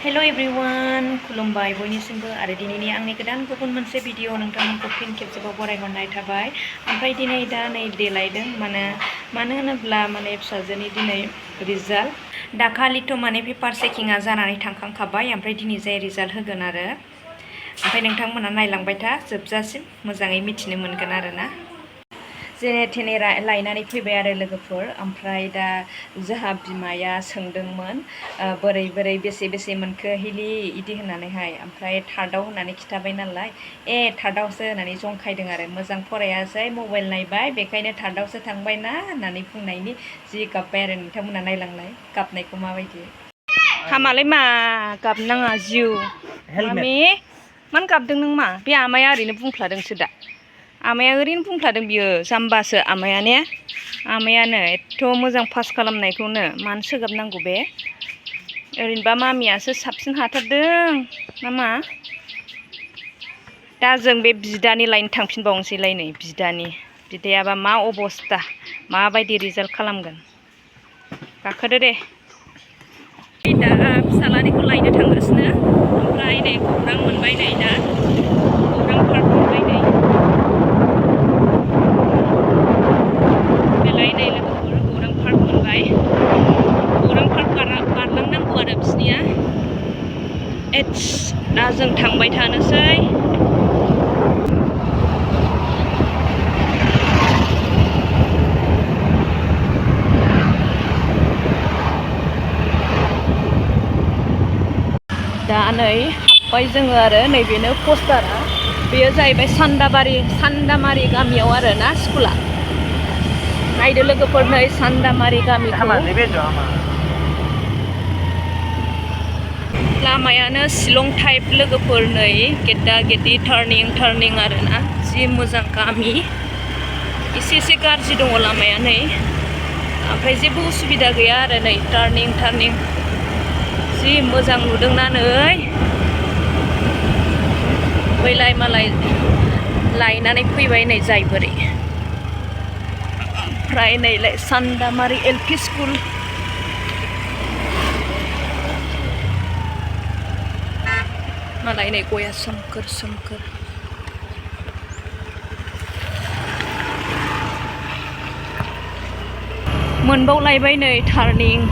Hello everyone, खुलुमबाय बयनिसिमबो आरो दिनैनि आंनि गोदान गुबुन मोनसे भिडिअ नोंथांमोनखौ फिन खेबसेबाव बरायहरनाय थाबाय। ओमफ्राय दिनै दा नै देलायदों मानो होनोब्ला फिसाजोनि दिनै रिजाल्ट दाखालिथ' पेपार चेकिंआ जानानै थांखांखाबाय ओमफ्राय दिनै जाय रिजाल्ट होगोन आरो ओमफ्राय नोंथांमोना नायलांबाय था जोबजासिम मोजाङै मिथिनो मोनगोन आरोना। जेने थेने लायनानै फैबाय आरो लोगोफोर ओमफ्राय दा जोंहा बिमाया सोंदोंमोन बोरै बेसे मोनखो हिलि इदि होननानैहाय ओमफ्राय थार्डआव होननानै खिथाबाय नालाय थार्डआवसो होननानै जंखायदों आरो मोजां फरायासै मबाइल नायबाय बेखायनो थार्डआवसो थांबाय ना होननानै बुंनायनि जि गाबबाय आरो नोंथांमोना नायलांलाय गाबनायखौ माबायदि। हामालै मा गाबनाङा जिउ मामि मानो गाबदों नों मा बे आमाया ओरैनो बुंफ्लादोंसो दा आमाया ओरैनो बुंफ्लादों बियो जाम्बासो आमायानो एथ' मोजां पास खालामनायखौनो मानो सोगाबनांगौ बे ओरैनोबा मामियासो साबसिन हाथारदों नामा। दा जों बे बिदानि लायनो थांफिनबावनोसैलाय नै बिदायाबा मा अबस्था माबायदि रिजाल्ट खालामगोन गाखोदो दे। दा फिसालानिखौ लायनो थांगासिनो ओमफ्राय नै खौरां मोनबाय नै दा खौरां पार्क मोनबाय नै बेलाय नै लोगोफोर खौरां पार्क मोनबाय खौरां पार्क बारलांनांगौ आरो बिसनिया दा जों थांबाय थानोसै। दा नै हाबबाय जोङो आरो नैबेनो पस्टारा बेयो जाहैबाय सान्दामारि गामियाव आरो ना स्कुला नायदो लोगोफोर नै सान्दामारि गामिखौ लामायानो शिलं टाइप लोगोफोर नै गेद्दा गेद्दि टार्निं आरो ना जि मोजां गामि एसे गाज्रि दङ लामाया नै ओमफ्राय जेबो उसुबिदा गैया आरो नै टार्निं जि मोजां नुदोंना नै बैलाय मालाय लायनानै फैबाय नै जायबोरै ओमफ्राय नैलाय सान्दामारि LP स्कुल मालाय नै गया सोमखोर मोनबावलायबाय नै टार्निं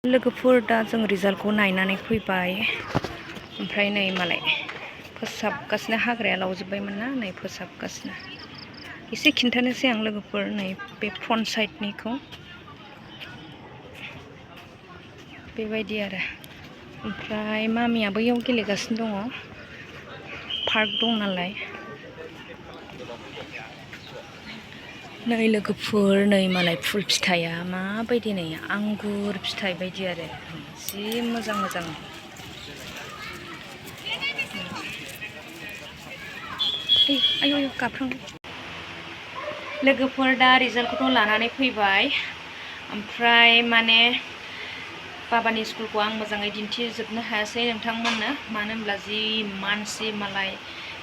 लोगोफोर दा जों रिजाल्टखौ नायनानै फैबाय ओमफ्राय नै मालाय फोसाबगासिनो हाग्राया लावजोब्बायमोन ना नै फोसाबगासिनो एसे खिन्थानोसै आं लोगोफोर नै बे फ्रन्ट साइडनिखौ बेबायदि आरो ओमफ्राय मामिया बैयाव गेलेगासिनो दङ पार्क दं नालाय नै लोगोफोर नै मालाय फुल फिथाइया माबायदि नै आंगुर फिथाइ बायदि आरो जि मोजां आयौ गाफ्रांबाय लोगोफोर दा रिजाल्टखौथ' लानानै फैबाय ओमफ्राय बाबानि स्कुलखौ आं मोजाङै दिन्थिजोबनो हायासै नोंथांमोननो मानो होनब्ला जि मानसि मालाय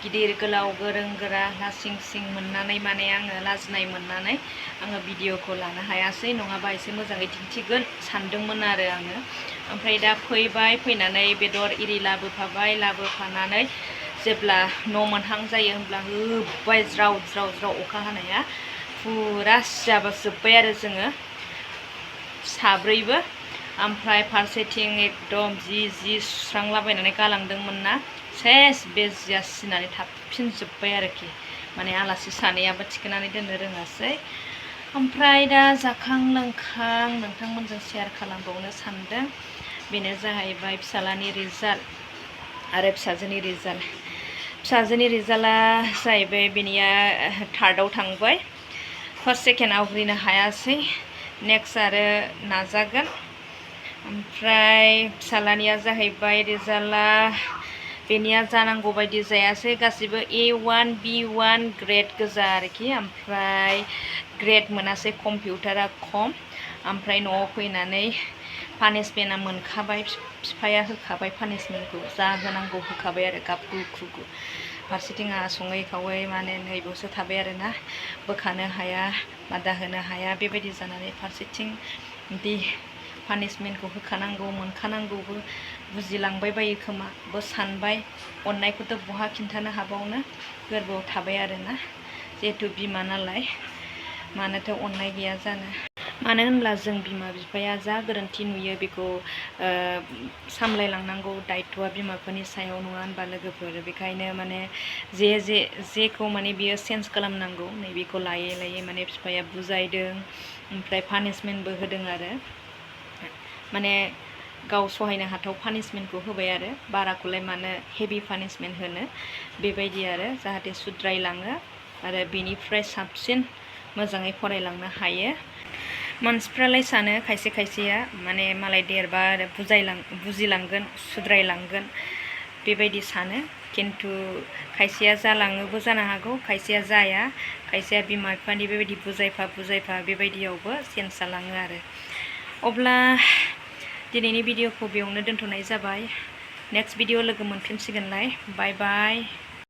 गिदिर गोलाव गोरों गोरा लासिं सिं मोननानै आङो लाजिनाय मोननानै आङो भिडिअखौ लानो हायासै नङाबा एसे मोजाङै दिन्थिगोन सानदोंमोन आरो आङो ओमफ्राय दा फैनानै बेदर इरि लाबोफानानै जेब्ला न' मोनहां जायो होमब्ला होब्बाय ज्राव अखा हानाया फुरा सिजाबोजोब्बाय आरो जोङो साब्रैबो ओमफ्राय फारसेथिं एकदम जि सुस्रांलाबायनानै गालांदोंमोन ना सेस बे जिया सिनानै थाफिनजोब्बाय आरोखि आलासि सानैयाबो थिखोनानै दोननो रोङासै ओमफ्राय दा जाखां लोंखां नोंथांमोनजों शेयार खालामबावनो सानदों बेनो जाहैबाय फिसालानि रिजाल्ट आरो फिसाजोनि रिजाल्टआ जाहैबाय बेनिया थार्डआव थांबाय फार्स्ट सेकेन्ड आवग्रिनो हायासै नेक्स्ट आरो नाजागोन ओमफ्राय फिसालानिया जाहैबाय रिजाल्टआ बेनिया जानांगौ बायदि जायासै गासिबो A1 B1 ग्रेड गोजा आरोखि ओमफ्राय ग्रेड मोनासै कम्पिउटारा खम ओमफ्राय न'आव फैनानै पानिशमेन्टआ मोनखाबाय बिफाया होखाबाय पानिशमेन्टखौ जा होनांगौ होखाबाय आरो गाबगु खुगु फारसेथिं आंहा सङै खावै माने नैबावसो थाबाय आरोना बोखानो हाया बादा होनो हाया बेबायदि जानानै फारसेथिं दि पानिशमेन्टखौ होखानांगौ मोनखानांगौबो बुजिलांबाय बायो खोमा बो सानबाय अननायखौथ' बहा खिन्थानो हाबावनो गोरबोआव थाबाय आरोना जिहेथु बिमा नालाय मानोथो अननाय गैया जानो मानो होनब्ला जों बिमा बिफाया जा गोरोन्थि नुयो बेखौ सामलायलांनांगौ दायित्वआ बिमाफोरनि सायाव नङा होनबा लोगोफोर बेखायनो माने जेखौ माने बियो चेन्ज खालामनांगौ नैबेखौ लायै लायै माने बिफाया बुजायदों ओमफ्राय पानिशमेन्टबो होदों आरो माने गाव सहायनो हाथाव पानिशमेन्टखौ होबाय आरो बाराखौलाय मानो हेभि पानिशमेन्ट होनो बेबायदि आरो जाहाथे सुद्रायलाङो आरो बेनिफ्राय साबसिन मोजाङै फरायलांनो हायो मानसिफ्रालाय सानो खायसे खायसेया माने मालाय देरबा आरो बुजिलांगोन सुद्रायलांगोन बेबायदि सानो खिन्थु खायसेया जालाङोबो जानो हागौ खायसेया जाया खायसेया बिमा बिफानि बेबायदि बुजायफा बेबायदियावबो चेन्ज जालाङो आरो अब्ला दिनैनि भिडिअखौ बेयावनो दोनथ'नाय जाबाय नेक्स्ट भिडिअ लोगो मोनफिनसिगोनलाय बाय बाय